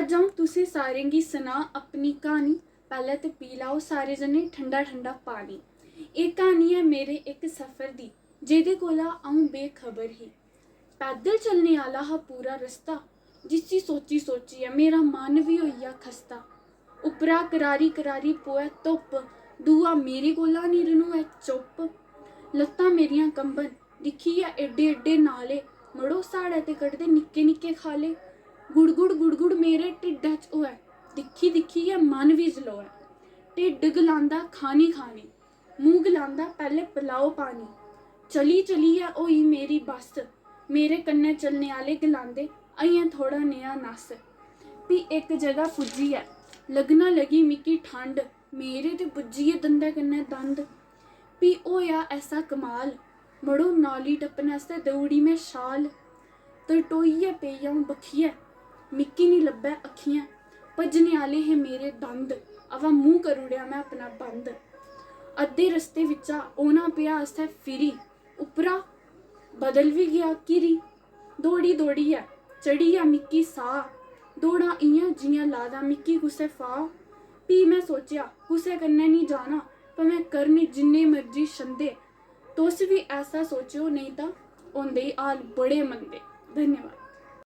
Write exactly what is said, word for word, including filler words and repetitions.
अज्ज अ'ऊं तुसें सारें गी सनां अपनी क्हानी। पैह्लें ते पी लैओ सारे जने ठंडा ठंडा पानी। एह् क्हानी ऐ मेरे इक सफर दी, जेह्दे कोला अ'ऊं बेखबर ही। पैदल चलने आह्ला हा पूरा रस्ता, जिसी सोची सोचियै मेरा मन बी होई गेआ खस्ता। उप्परा करारी करारी पौऐ धुप्प, दूआ मेरे कोला निं रनोऐ चुप्प। लत्तां मेरियां कंबन, दिक्खियै एड्डे एड्डे नाले, मड़ो साढ़ै ते कढदे निक्के निक्के खाले। गुड़गुड़ गुड़गुड़ मेरे ढिड्डै च होऐ, दिक्खी दिक्खियै मन बी जलोऐ। ढिड्ड गलांदा खानी खानी, मूंह गलांदा पैह्लें पलाओ पानी। चली चलियै होई मेरी बस, मेरे कन्नै चलने आह्ले गलांदे अजें थोह्ड़ा नेहा नस। फ्ही इक जगह पुज्जियै लग्गना लगी मिगी ठंड, मेरे ते बज्जियै दंदै कन्नै दंद। फ्ही होएआ ऐसा कमाल, मड़ो नाली टप्पने आस्तै देई ओड़ी में छाल। तरटोइयै पेई अ'ऊं बक्खियै, मिगी निं लब्भै अक्खियें। भज्जने आह्ले हे मेरे दंद, अवा मूंह करी ओड़ेआ में अपना बंद। अद्धे रस्ते बिच्चा औना पेआ असें फिरी, उप्परा बदल बी गेआ घिरी। दौड़ी दौड़ियै चढ़ी गेआ मिगी साह्, दौड़ां इ'यां जि'यां लादा मिगी कुसै फाह्। फ्ही में सोचेआ कुसै कन्नै निं जाना, भामें करन जिन्ने मर्जी छंदे। तुस बी ऐसा सोचेओ, नेईं तां होंदे ई हाल बड़े मंदे। धन्यवाद।